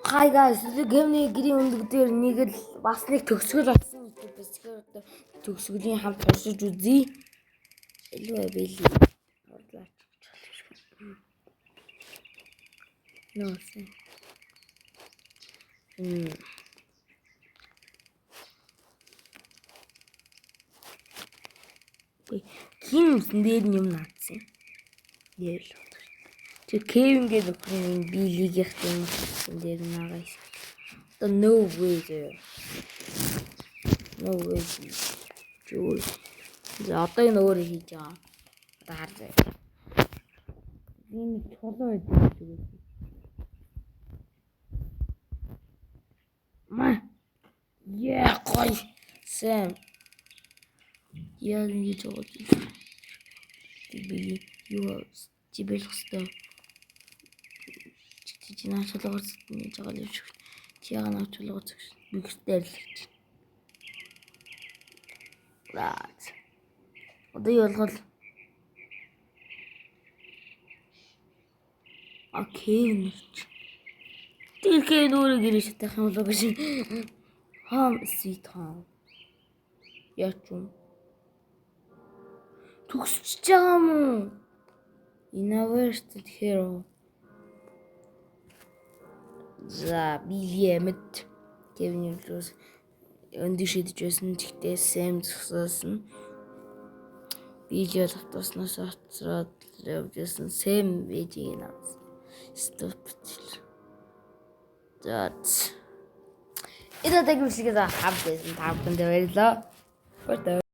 Hi guys, Кевиний гэрийн өндөг дээр нэг л бас нэг төгсгөл болсон YouTube бичлэгээр одоо төгсгөлийн хамт туршиж үзье. Илүү били. Орлаач. Нөөсөн. Ким дээр нь юм наадсан. Дээр л. Тэр Кевин гэдэг нөхрийн энэ Билигийнх юм дээр нагаа хэсэг. Одоо no way зөө. No way. Жүү. За, одоо энэ өөрөө хийж байгаа. Одоо хар зөө. Энэ чулуу байдаг юм шиг үү. Ма. Yeah, гоё. Сэм. Яа, ингэж байгаа юм. Би юу чи болох хэвээр. Чи наа чулуугаар яаж байгаа юм шиг. Чи яга наа чулуугаар зүгш. Би гэртээ арилгаж. Рат. Одоо юу болгол. Окей, нэрч. Тэр Кевин өөрөө гэрээ шатах юм болоо гэж. Home sweet home. Яач юм? Төгсөж байгаа юм уу? Inverted hero. За, Билли амьд. Кевин юус өндөг шидэж байсан. Тэгтээ Сэм зогсоосон. Билли бол автобуснаас оцроод явж байсан. Сэм ээжийг нь авсан. Stop. За. Энэ удаагийн бичлэгээ хамт байсан та бүхэндээ баярлалаа. Баярлалаа.